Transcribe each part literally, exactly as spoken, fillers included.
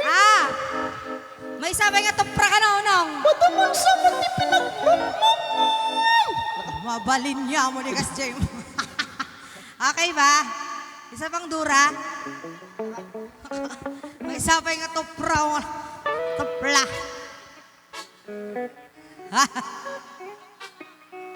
Ah! Maysa pay nga tupra kano, Nong. Matamansa mo ti pinagmukmuk mo. Mabalin niya mo ni Kasjay mo. Okay ba? Isa pang dura. Maysa pay nga tupra, oh. Tupla.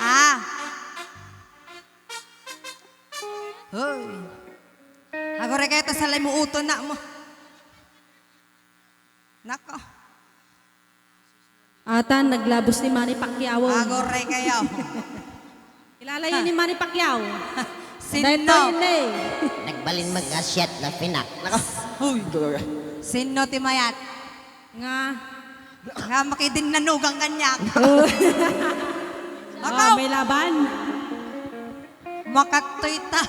Ah. Hoy. Aguray kayo ta salimuoton na mo. Nako. Atan, naglabos ni Manny Pacquiao. Aguray kayo. Kilala yun ni Manny Pacquiao. Sinno? Daytoy ni. Nagbalin mag-asyat na pinak. Nako. Hoy. Sinno ti mayat? Nga. Nga makidinnanugan kaniak. Oh. Ako. Oh, may laban. Makattoy ta.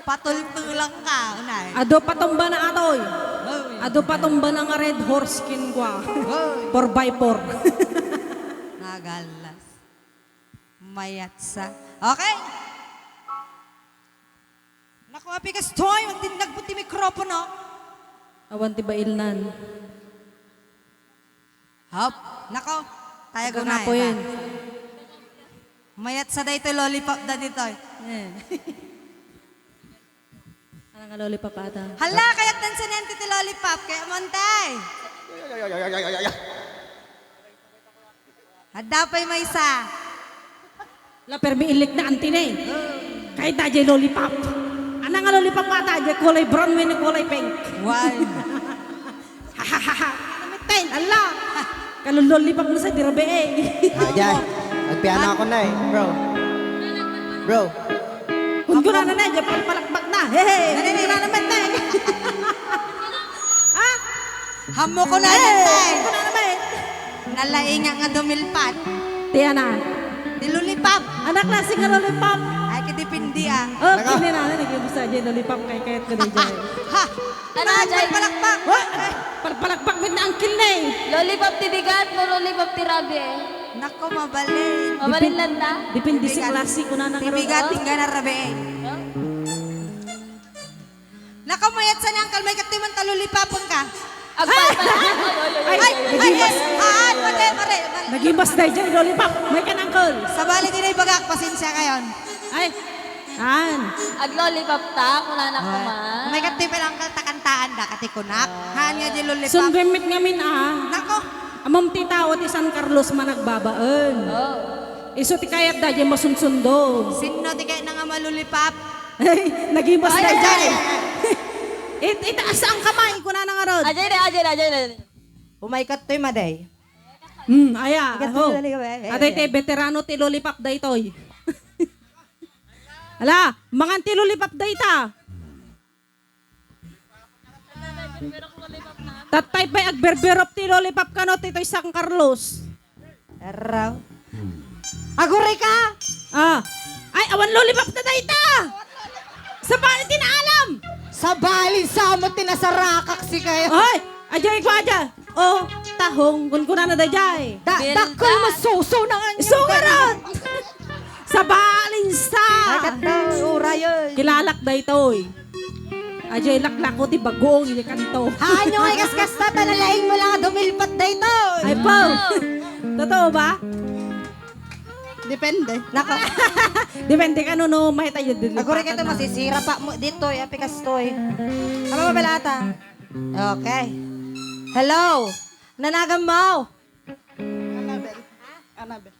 Patultulang ka, unay. Adu patumbana atoy. Hoy. Adu patumbana nga Red Horse ken kua. Hoy. Four by four. Nagalas. Mayatsa. Okay. Naku, apay kastoy, agdinnag ti mikropono. Awan ti bailnan. Hop. Nako, tayo. Agkakapoyen. Mayatsa daytoy lollipop da ditoy. Eh. Ano nga lollipop ata? Hala, kayat dansa ni Auntie ti lollipop. Kaya montay. Adda pay maysa. La, permi ilik na Auntie ne. Kayat da jay lollipop. Ano nga lollipop ata? Jay kulay brown wenno kulay pink. Why? Ten, ala! Kalululipap mo sa dirabi eh. Ajay, agpiano ako na eh, bro. Bro. Kung guna na na, dyan palakpak na. Hey, hey, kung guna naman na eh. Ha? Hamo ko na lang na eh. Kung guna naman eh. Nalainga nga dumilpat. Tiana. Ti lollipop. Anak na si nga lollipop. Ay, kadepende ah. Oh, Naka- kini na, naging gusto dyan lollipop kay kayat ko na dyan. Ha! Ano, Jay? Palpalakpak! Wa-, palpalakpak met ni Uncle Ney. Lollipop ti bigat, no lollipop ti rabi, eh. Nako, mabalin. Mabalin lang ta? Depende sa klase, kunana nga bigat, tingga na rabi, eh. No? Nako, mayat sa ni Uncle Mike, ati man ta lollipopon ka. Agpalpal. Ay, ay, ay, ay, ay, ay, ay, mare, mare. Nagimas na dyan, lollipop. May kan, Uncle. Sabali din ay bagak, pasensya kayon. Ay, An. Ag-lollipop ta, kunana ko man. May kati pa lang kaltakantaan da, kati kunak. Han nga di lollipop. Sundwemit ngamin, ah. Nako. Amam ti tao ti San Carlos managbabaen. Oh. Isu ti kayat da, di masunsundo. Sinno ti kayat na nga malulipap? Ay, nagimas na dyan eh. It-, itaas ang kamay, kunana nga rod. Ajay na, ajay na, ajay na. Umaykat to'y maday. Hmm, aya. Ikat to'y maday, eh. Atay te, veterano ti lollipop daytoy. Ala, mangan ti lollipop dayta. Tattay pay agberberop ti lollipop kano ti toy San Carlos. Erraw. Aguray ka? Ah. Ay, awan lollipop na dayta. Sabali ti naalam. Sabali sa mo ti nasarakak si kayo. Ay, ajay ko aja. Oh, tahong, kunkunana dayjay. Da-, dakkel mo suso na nga niya. Isu ngarud! Sabalin sa! Ay, kanta, uray, oy. Kilalak daytoy. Ajay laklako ti bagong, ini kanto. Haan nyo nga ikaskasta, ta nalaing mo lang dumilpat daytoy. Ay, po. Totoo ba? Depende. Nako. Depende ka, no, no, may tayo dilipatan. Aguri ka ito, na masisira pa mo dito, eh, apikas to, eh. Ano ba balata? Okay. Hello? Nanagan mo? Annabel. Annabel. Annabel,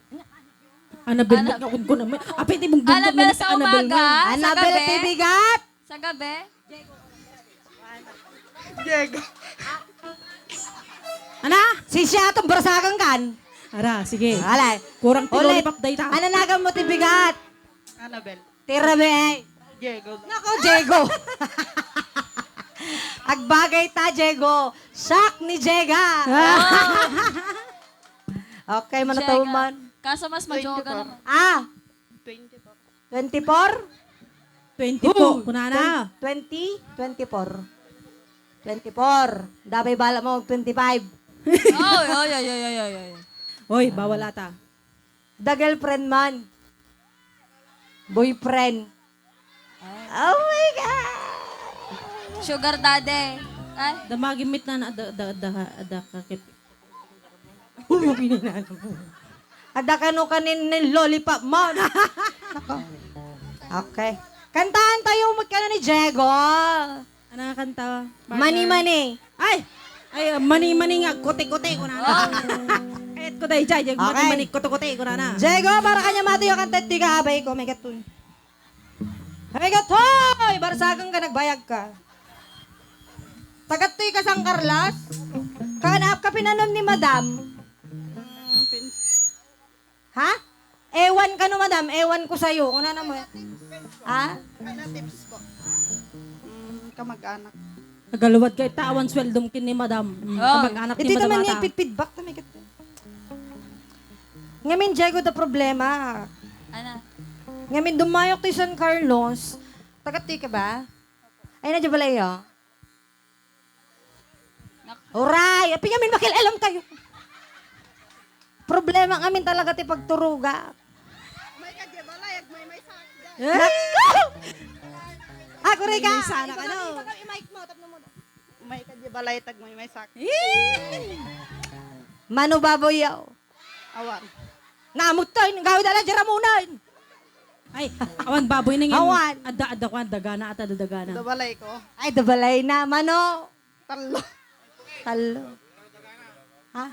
Annabel. Ba't nakon ko naman? Apay, di mong Annabel mo sa Annabel umaga, mo. Sa Annabel, gabi. Tibigat! Sa gabi? Diego. Ana? Si siya atong barasakan kan? Ara, sige. Alay. Kurang ti lollipop dayta. Ananagan mo ti bigat? Annabel. Tira, be. Diego. Nako, Diego. Agbagay ta, Diego. Shock ni Jega. Ah. Okay, manataw man. Kaso mas majoga naman. Ah. Twenty-four. Twenty-four? Twenty po, kunana. Twen-, twenty, twenty-four. Twenty-four. Dabay bala mo, twenty-five. Oy, oy, oy, oy, oy, oy, oy. Oy, bawal ata. The girlfriend man. Boyfriend. Oh my God! Sugar daddy. Ay. Damagimit na na, da, da, da, da, kakit. Ulo, bininana mo. Adda kano kanin ni lollipop mo. Nako. Okay. Kantaan tayo magkano ni Diego. Ano nga kanta? Partner? Mani-mani. Ay! Ay, mani-mani nga, kuti-kuti, kunana. Oh. Kayat ko tayo dyan, yung Okay. mani-mani, kuti-kuti, kunana. Diego, para kanya matuyo kanta, ti ka abay ko, may gatun. Ay, gatoy! Barsagang ka, nagbayag ka. Tagattoy ka, San Carlos? Kanaap ka pinanom ni Madam? Mm, pin- Ha? Ewan ka no, Madam. Ewan ko sa'yo. Una na mo. Ha? Relatives po. Mm, kamag-anak. Nagaluwad ka, ita, awan sweldom kin ni Madam. Mm, Oh. Kamag-anak ni Iti Madam naman ata. Niya, pidpidbak na may gat-, Ngamin, Diego, da problema. Ana? Ngamin, dumayok ti San Carlos. Taga ti ka ba? Ay, na, di bala iyo? Nak- Uray! Api ngamin, makilalam tayo. Problema ngamin talaga ti pagturuga. May ka di balay, may may sakit dyan. Eh? Naku! Ako rin ka! May sana ka, no? Ikaw, i-mic mo, tapno mo. May ka di balay, tag may may sakit. Eh! Mano baboy yaw. Awan. Namut tayo, nang gawid ala, jaramunan. Ay, awan baboy na ngayon. Awan. Adda, adda ko, adda gana, at adda gana. Da balay ko. Ay, da balay na, mano. Tallo. Tallo. Ha?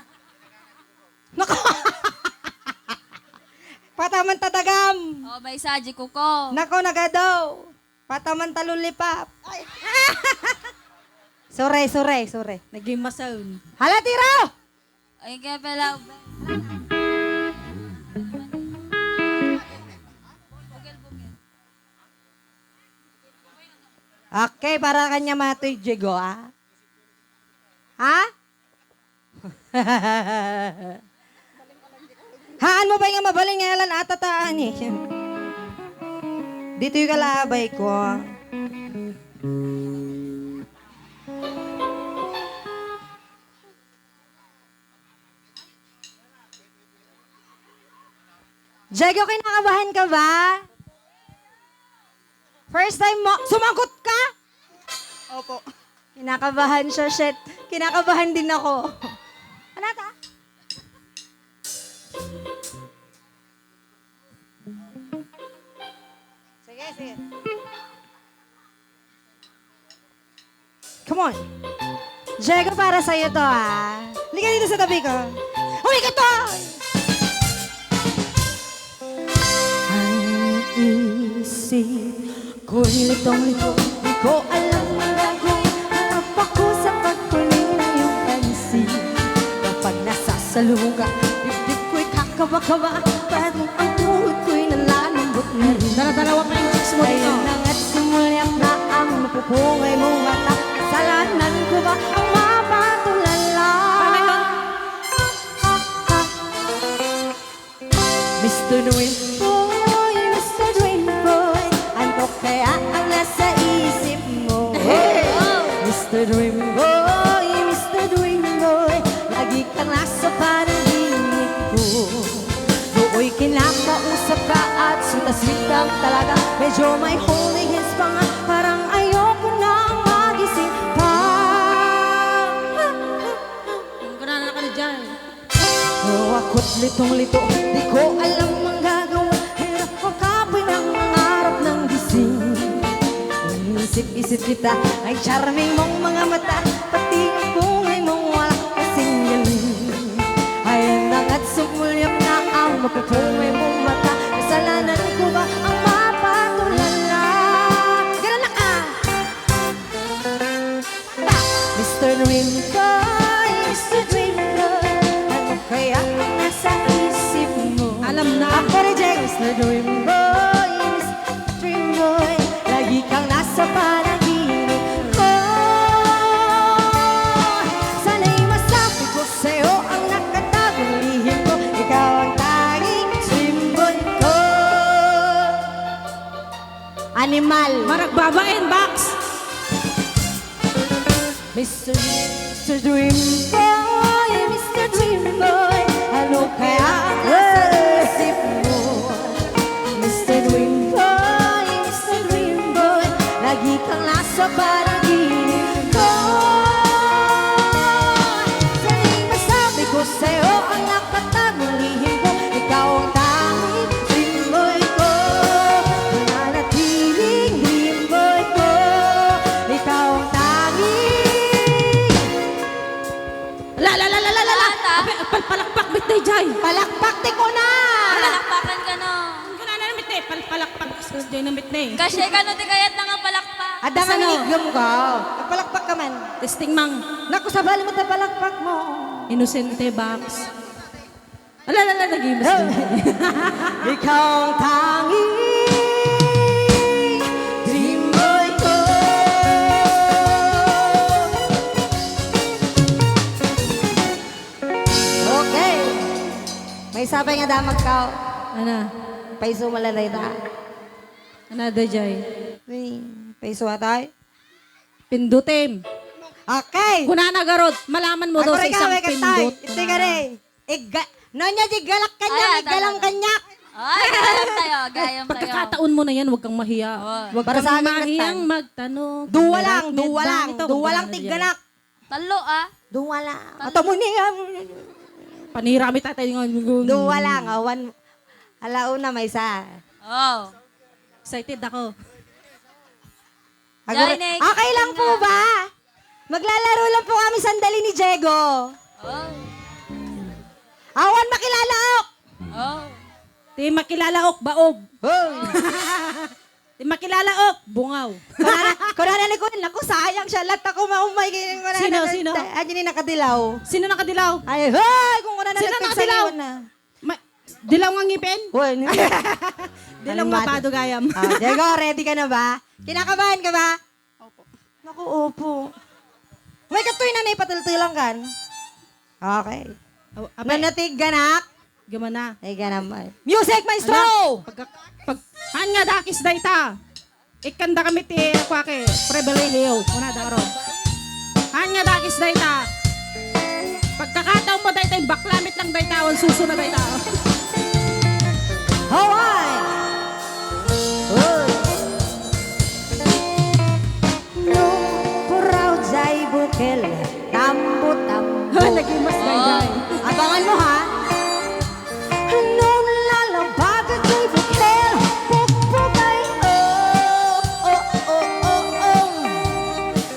Nako. Pataman tatagam. Oh, may saji ko ko. Nako, nagado. Pataman ta lollipop. Ay. Sure, sure, sure. Naging masaun. Hala, tira! Ay, kaya pala, Okay, para kanya matoy, Diego, ah. Ha? Haan mo ba nga mabalin nga yalan ata ta, ani? Dito'y kalabay ko. Diego, kinakabahan ka ba? First time mo, sumagot ka? Opo. Kinakabahan siya, shit. Kinakabahan din ako. Ano ta? Sige, sige. Come on. Diego, para sa'yo to, ah. Halika dito sa tabi ko. Halika to! Ang isip ko'y litong-lito, di ko alam ang gagawin. Harap ako sa pagkuling ng iyong pansin. Kapag nasasalubong ka, dibdib ko'y kakaba-kaba. Parang ang tuhod ko'y nalalambot na rin. Dala-dalawa pa yung chicks mo dito. Ayun na nga't sumulyap na ang mapupungay mong mata. Kasalanan ko ba ang mapatulala? Bakit ba? Mister Dream Boy, Mister Dream Boy, ano kaya ang nasa isip mo? Hey! Mister Dream Boy, Mister Dream Boy, lagi kang nasa panaginip ko. Nooy kinakausap ka at sweet-sweet ang talaga. Medyo may holding hands pa nga, parang ayoko nang magising pa. Yung ganana ka na dyan. Oh, ako't litong-lito, di ko alam ang gagawin. Hirap ko kapoy ng mangarap ng gising. Inisip-isip kita, ay charming mong mga mata, pati ang pungay mong wala kasing galing. Ayan na nga't sumulyap na ang mapupungay mong mata. Kasalanan ko ba ang mapatulala? Ganun na ka! Mister Dream Boy, Mister Dream Boy, ano kaya ang nasa isip mo? Alam na. Ako, reject. Mister Dream Boy, Mister Dream Boy, lagi kang nasa panaginip ko. Sana'y masabi ko sa'yo ang nakatagong lihim ko. Ikaw ang tanging dream boy ko. Animal. Maragbabaen, Bax. Mister, Mister Dream Boy, Mister Dream Boy, ano kaya ang nasa isip mo? Mister Dream Boy, Mister Dream Boy, lagi kang nasa panaginip ko. Dayjay! Palakpak ti kuna! Palakpakan ka, no? Ang kunana na mitne, palpalakpak. Sus, Diyay na mitne. Kasi kano ti kayat na nga palakpak? Adda nga Sano? Minigom ko. Agpalakpak ka man. Testing, mang. Naku, sabali mo ta palakpak mo. Inosente, box. Ala, ala, ala, naging mas Hey! Ikaw ang tanging dream boy ko. Okay. Maysa pay nga damag ka. Ana. Paiso mo lang dayta. Ana, dayjay. Uy, paiso atay? Pindutim. Okay. Kunana garud, malaman mo daw sa Agora ikaw, isang ikaw, tay. Pindot. Iti ka rin. Igga-, no niya di galak kanya, Ay, iggalang talaga. Kanya. Ay, gayam tayo, gayam tayo. Pagkakataon mo na yan, huwag kang mahiya. Oh. Huwag Para kang sa akin, mahiyang Tan. Magtanong. Duwa lang, Merak, duwa lang, merak, duwa lang, duwa lang, tigganak. Talo, ah. Duwa lang. Talo. Ato mo niya. Panirami tatay nga. Duwa lang, oh, one. Ala, una, maysa. Oh. Excited ako. Agora-, Jai, next. Okay lang po ba? Maglalaro lang po kami sandali ni Diego. Oh. Awan makilala ok. Oh. Ti makilala ok, baog. Hoy! Ti makilala ok, bungaw. Kunana, kunana ni Kuya, naku, sayang siya. Lat ako maumay. Kaya kunana Sino, na, sino? Ay, yun yung nakadilaw. Sino nakadilaw? Ay, hoy! Kung kunana Sino nagpagsayawan nakadilaw? Na. Ma-, dilaw nga ngipin? Hoy, ano? Dilaw nga Animado. Padugayam. Ah, Diego, ready ka na ba? Kinakabahan ka ba? Opo. Naku, opo. May katoy na naipatultulang kan? Okay. Aw, apay. Nanatig ganak? Gamana. Ay, ganam, ay. Music, maestro! Ala, pagka-, pag-, haan nga dakis dayta. Ikkanda kami ti, kuwake, pribilehiyo. Una, daro. Haan nga dakis dayta. Pagkakataon mo dayta, baklamit lang dayta, awan suso na dayta. Hawaii! Uy! No puraw jay bukel, tambo-tambo. Nagimas, Oh. Dayday. Abangan mo, ha? No nalabag jay bukel, pukpukay, oh, oh, oh, oh, oh.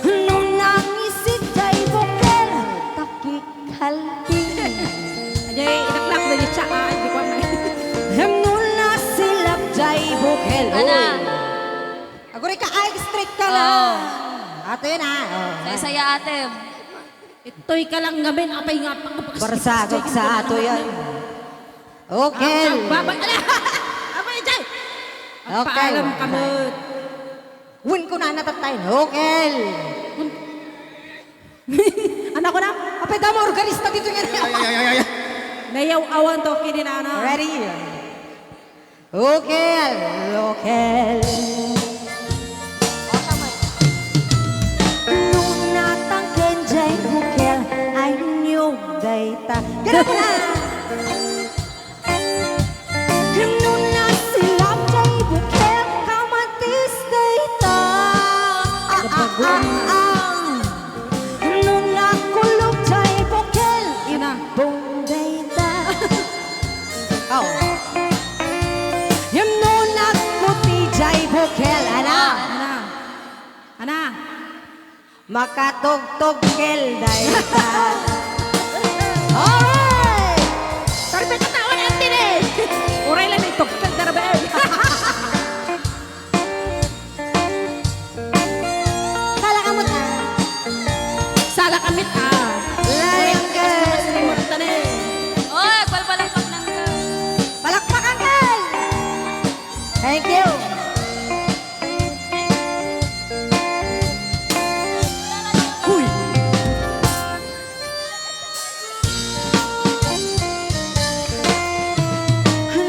No nangisit jay bukel, takikalbi. Ajay, inaklak na di tsa, ah, di ko amay. No nasilap jay bukel, Ana. Uy. Aguri ka, ay, straight ka na. Oo. Ato yun, ah. Oh. Saysaya, ate. Itoy ka lang ngamin, apay nga, pang-, Barsagak sa ato yan. Okay. Ang, ang babay, ala! Abay, Jay! Ang Okay. paalam ka mo. Win ko na natatay. Okay. Anak ko na? Apay, damo, organista dito nga. Ay, ay, ay, ay, ay. Nayaw-awan to, kini na, ano? Ready? Ukel, ukel. No natangken jay bukel, ay niyog dayta. Ganun na! No nasilap jay bukel, kamatis dayta. Ah, ah, ah, ah. No nakulog jay bukel, Sana. Imbong dayta. Oh. Yan no nagputi jay bukel, ana. Ana. Ana. Makatugtugkel dayta. Alright! Perfect ka taon, Auntie Ray! Uray lang may tugtog na rabayan. Sala ka mo ta. Sala ka mit, ah. Layang ka. Oh, palpalakpak lang ka. Palakpakan ka! Thank you. Uy!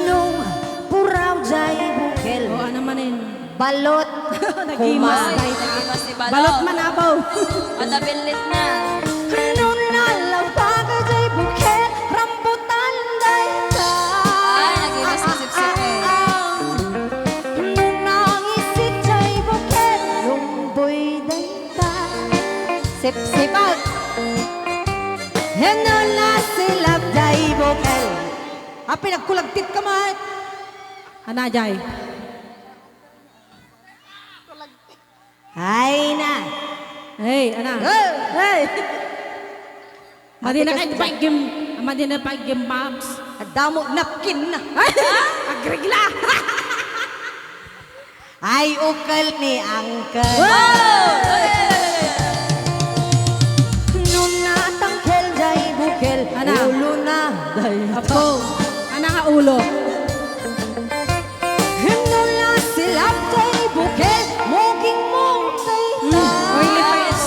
No puraw jay bukel. O, ano manen? Balot. Nagimas. Kumain. Ay, nagimas si Balot. Balot man, abaw. Matabillit na. No nalabag jay bukel, rambutan dayta. Ay, nagimas si Sipsip eh. Ah, ah, ah. No nangisit jay bukel, lumboy dayta. Sipsipag. Yan no nasilap jay bukel. Ah, pinagkulagtit ka, Mat. Ana, jay. Ay na. Hey, ana. Hey! Hey! Madi na Ate kayo, Kas- bike game. Madi na pag-, Max. Adda mo napkin na. Ay! Agrigla! Ay, ukol ni Uncle. Wow! No natangkel jay bukel, Ana. Ulo na dayta. Apo, ana nga ulo. Himno la silab jay bukel, muging mo dayta. Hmm. Oy, lipis.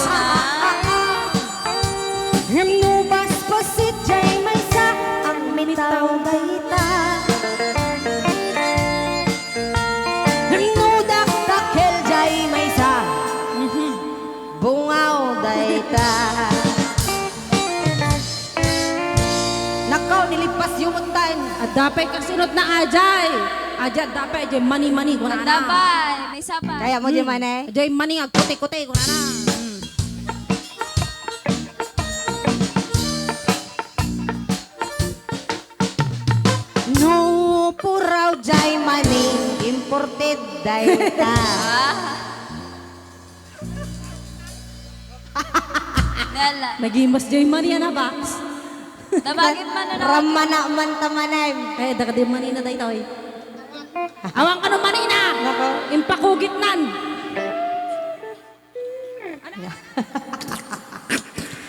Himno basbasit jay maysa, ang mitaw dayta. Himno dakdakkel jay maysa, mhm, bungaw dayta. Nakaw, nilipas yo met tayo. Adda pay kasunod na ajay. Ajay, adda pay, ajay, mani-mani, kunana. Adda pay, maysa pay. Kaya mo, hmm, di man eh. Ajay, mani, agkuti-kuti, kunana. Hmm. No puraw jay mani, imported dayta. Ah. Nala. Nagimas jay mani, ana, box. Nabagit man, ano? Ramana man ta manem. Eh, dakadi mani na daytoy. Awan ka no mani na. Nako. Impakugit nan.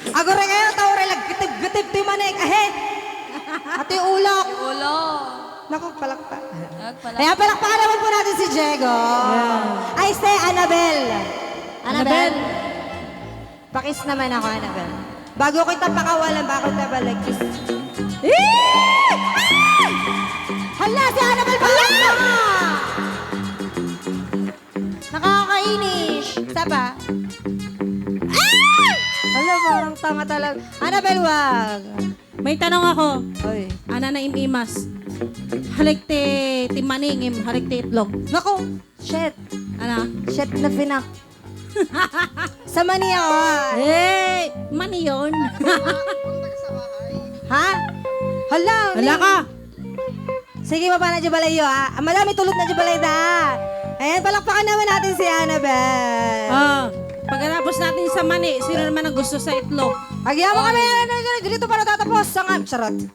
Aguray kayo, tao ray, nagkitib-kitib ti manik. Ahe! Ati ulok. Ti ulo. Naku, palakpak. Nagpalak- Kaya palakpakan naman po natin si Diego. Yeah. Ay, si Annabel. Annabel. Annabel. Pakis naman ako, Annabel. Bago kita pakawalan, bago kita balik. Eh! Ay! Hala, si Annabel pala! Hala! Nakakainis. Isa pa. Ah! Hala, parang tanga talaga. Annabel, wag. May tanong ako. Oy. Ana na imimas. Halik ti, ti mani, ngem halik ti itlog. Naku, shit. Ana? Shit na pinak. Sa mani ako, ah. Eh, mani yon. Ha? Hala, Hala ni- ka. Sige, mapana di balayo, ha? Ang madami tulot na di balay da. Ayan, palakpakan naman natin si Annabel. Ah, pagkatapos natin sa mani, sino naman ang gusto sa itlog? Agyaman kami, Oy. Ano, ano, ano, dito para tatapos. Sangam, charot.